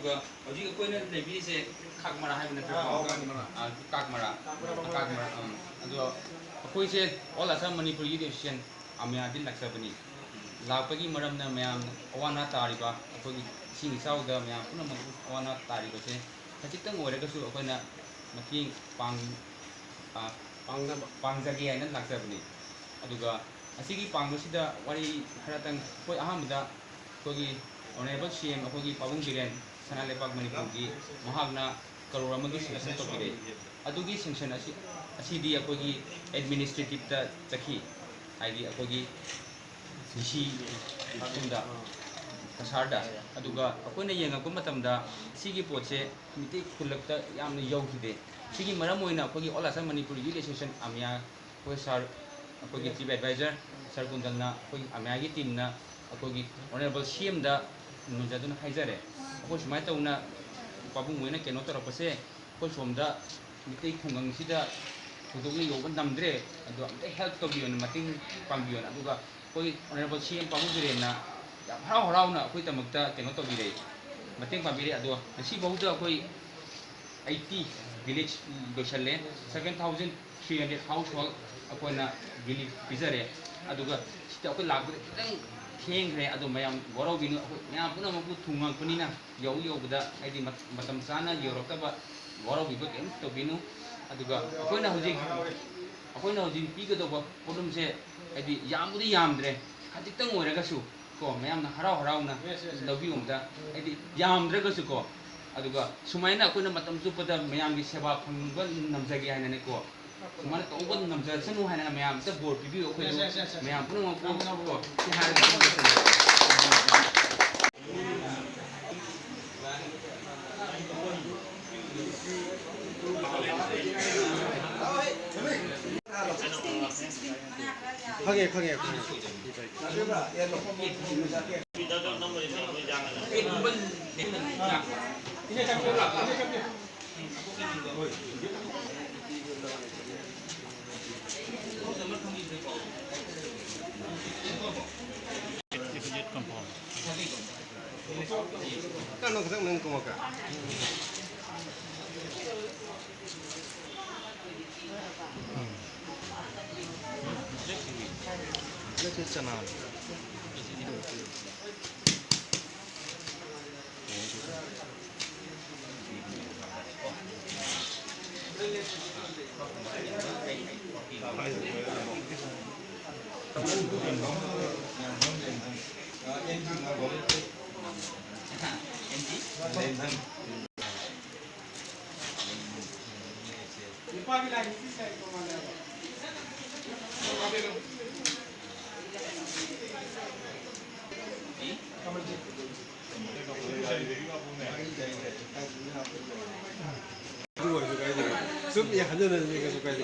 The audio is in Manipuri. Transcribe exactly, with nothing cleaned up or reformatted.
ꯑꯗꯨꯒ ꯍꯧꯖꯤꯛ ꯑꯩꯈꯣꯏꯅ ꯂꯩꯕꯤꯔꯤꯁꯦ ꯀꯥꯛꯃꯔꯥ ꯍꯥꯏꯕ ꯅꯠꯇ꯭ꯔꯣ? ꯑꯥ, ꯀꯥꯛꯃꯔꯥ꯫ ꯑꯥ, ꯀꯥꯛꯃꯔꯥ꯫ ꯀꯥꯛꯃꯔꯥ, ꯎꯝ꯫ ꯑꯗꯣ ꯑꯩꯈꯣꯏꯁꯦ All Assam Manipur Youth Association ꯑꯃꯌꯥꯗꯤ ꯂꯥꯛꯆꯕꯅꯤ꯫ ꯂꯥꯛꯄꯒꯤ ꯃꯔꯝꯅ ꯃꯌꯥꯝ ꯑꯋꯥ ꯑꯅꯥ ꯇꯥꯔꯤꯕ, ꯑꯩꯈꯣꯏꯒꯤ ꯏꯁꯤꯡ ꯏꯆꯥꯎꯗ ꯃꯌꯥꯝ ꯄꯨꯝꯅꯃꯛ ꯑꯋꯥ ꯑꯅꯥ ꯇꯥꯔꯤꯕꯁꯦ ꯈꯖꯤꯛꯇꯪ ꯑꯣꯏꯔꯒꯁꯨ ꯑꯩꯈꯣꯏꯅ ꯃꯇꯦꯡ ꯄꯥꯡ-, ꯑ, ꯄꯥꯡꯅꯕ, ꯄꯥꯡꯖꯒꯦ ꯍꯥꯏꯅ ꯂꯥꯛꯆꯕꯅꯤ꯫ ꯑꯗꯨꯒ ꯑꯁꯤꯒꯤ ꯄꯥꯡꯕꯁꯤꯗ ꯋꯥꯔꯤ ꯈꯔꯇꯪ, ꯑꯩꯈꯣꯏ ꯑꯍꯥꯟꯕꯗ ꯑꯩꯈꯣꯏꯒꯤ Honourable C M ꯑꯩꯈꯣꯏꯒꯤ ꯄꯥꯕꯨꯡ ꯕꯤꯔꯦꯟ ꯁꯅꯥ ꯂꯩꯕꯥꯛ ꯃꯅꯤꯄꯨꯔꯒꯤ ꯃꯍꯥꯛꯅ ꯀꯔꯣꯔ ꯑꯃꯒꯤ sanction ꯇꯧꯕꯤꯔꯦ꯫ ꯑꯗꯨꯒꯤ sanction ꯑꯁꯤ, ꯑꯁꯤꯗꯤ ꯑꯩꯈꯣꯏꯒꯤ administrative ꯇ ꯆꯠꯈꯤ, ꯍꯥꯏꯗꯤ ꯑꯩꯈꯣꯏꯒꯤ D C ꯁꯣꯝꯗ ꯀꯁꯥꯔꯗ꯫ ꯑꯗꯨꯒ ꯑꯩꯈꯣꯏꯅ ꯌꯦꯡꯉꯛꯄ ꯃꯇꯝꯗ ꯁꯤꯒꯤ ꯄꯣꯠꯁꯦ ꯃꯤꯇꯩ ꯈꯨꯜꯂꯛꯇ ꯌꯥꯝꯅ ꯌꯧꯈꯤꯗꯦ꯫ ꯁꯤꯒꯤ ꯃꯔꯝ ꯑꯣꯏꯅ ꯑꯩꯈꯣꯏꯒꯤ All Assam Manipur Youth Association ꯑꯃꯌꯥ, ꯑꯩꯈꯣꯏ sir, ꯑꯩꯈꯣꯏꯒꯤ chief advisor sir ꯀꯨꯟꯗꯜꯅ, ꯑꯩꯈꯣꯏꯒꯤ ꯑꯃꯌꯥꯒꯤ team ꯅ ꯑꯩꯈꯣꯏꯒꯤ Honourable C M ꯗ ꯅꯣꯟꯖꯗꯨꯅ ꯍꯥꯏꯖꯔꯦ, ꯑꯩꯈꯣꯏ ꯁꯨꯃꯥꯏꯅ ꯇꯧꯅ ꯄꯥꯕꯨꯡ ꯍꯣꯏꯅ ꯀꯩꯅꯣ ꯇꯧꯔꯛꯄꯁꯦ, ꯑꯩꯈꯣꯏ ꯁꯣꯝꯗ ꯃꯤꯇꯩ ꯈꯨꯡꯒꯪꯁꯤꯗ ꯊꯣꯏꯗꯣꯛꯅ ꯌꯧꯕ ꯉꯝꯗ꯭ꯔꯦ, ꯑꯗꯣ ꯑꯝꯇ help ꯇꯧꯕꯤꯌꯣꯅ, ꯃꯇꯦꯡ ꯄꯥꯡꯕꯤꯌꯣꯅ꯫ ꯑꯗꯨꯒ ꯑꯩꯈꯣꯏ Honourable C M ꯄꯥꯕꯨꯡ ꯕꯤꯔꯦꯟꯅ ꯌꯥꯝ ꯍꯔꯥꯎ ꯍꯔꯥꯎꯅ ꯑꯩꯈꯣꯏꯒꯤꯗꯃꯛꯇ ꯀꯩꯅꯣ ꯇꯧꯕꯤꯔꯦ, ꯃꯇꯦꯡ ꯄꯥꯡꯕꯤꯔꯦ꯫ ꯑꯗꯣ ꯉꯁꯤꯐꯥꯎꯗ ꯑꯩꯈꯣꯏ eighty village ꯂꯣꯏꯁꯜꯂꯦ, seven thousand three hundred household ꯑꯩꯈꯣꯏꯅ relief ꯄꯤꯖꯔꯦ꯫ ꯑꯗꯨꯒ ꯁꯤꯗ ꯑꯩꯈꯣꯏ ꯂꯥꯛꯄꯗ ꯈꯤꯇꯪ ꯊꯦꯡꯈ꯭ꯔꯦ, ꯑꯗꯣ ꯃꯌꯥꯝ ꯋꯥꯔꯧꯕꯤꯅꯨ, ꯑꯩꯈꯣꯏ ꯃꯌꯥꯝ ꯄꯨꯝꯅꯃꯛꯄꯨ ꯊꯨꯡꯉꯛꯄꯅꯤꯅ ꯌꯧ ꯌꯧꯕꯗ ꯍꯥꯏꯗꯤ ꯃ-, ꯃꯇꯝ ꯆꯥꯅ ꯌꯧꯔꯛꯇꯕ ꯋꯥꯔꯧꯕꯤꯕ ꯀꯔꯤꯝ ꯇꯧꯕꯤꯅꯨ꯫ ꯑꯗꯨꯒ ꯑꯩꯈꯣꯏꯅ ꯍꯧꯖꯤꯛ, ꯑꯩꯈꯣꯏꯅ ꯍꯧꯖꯤꯛ ꯄꯤꯒꯗꯧꯕ ꯄꯣꯠꯂꯨꯝꯁꯦ ꯍꯥꯏꯗꯤ ꯌꯥꯝꯕꯨꯗꯤ ꯌꯥꯝꯗ꯭ꯔꯦ, ꯈꯖꯤꯛꯇꯪ ꯑꯣꯏꯔꯒꯁꯨ ꯀꯣ, ꯃꯌꯥꯝꯅ ꯍꯔꯥꯎ ꯍꯔꯥꯎꯅ ꯂꯧꯕꯤꯌꯣꯝꯗ, ꯍꯥꯏꯗꯤ ꯌꯥꯝꯗ꯭ꯔꯒꯁꯨ ꯀꯣ, ꯑꯗꯨꯒ ꯁꯨꯃꯥꯏꯅ ꯑꯩꯈꯣꯏꯅ ꯃꯇꯝ ꯆꯨꯞꯄꯗ ꯃꯌꯥꯝꯒꯤ ꯁꯦꯕꯥ ꯐꯪꯕ ꯉꯝꯖꯒꯦ ꯍꯥꯏꯅꯅꯦꯀꯣ, ꯁꯨꯃꯥꯏꯅ ꯇꯧꯕ ꯉꯝꯖꯁꯅꯨ ꯍꯥꯏꯅ ꯃꯌꯥꯝ ꯑꯝꯇ ꯕꯣꯔ ꯄꯤꯕꯤꯌꯨ꯫ ꯑꯩꯈꯣꯏꯁꯨ ꯃꯌꯥꯝ ꯄꯨꯝꯅꯃꯛꯄꯨ ꯀꯣ, ꯁꯤ ꯍꯥꯏꯔꯒ ꯑꯗꯨꯝ ꯂꯣꯏꯁꯤꯟꯖꯔꯒꯦ꯫ ꯈꯪꯉꯦ, ꯈꯪꯉꯦ, ꯈꯪꯉꯦ꯫ Kano khajang nang kuma ka. Let's just chana. ꯑꯗꯨ ꯑꯣꯏꯔꯁꯨ ꯀꯥꯏꯗꯦ꯫ ꯁꯨꯝ ꯍꯟꯖꯟ ꯍꯟꯖꯟ ꯌꯦꯡꯉꯁꯨ ꯀꯥꯏꯗꯦ꯫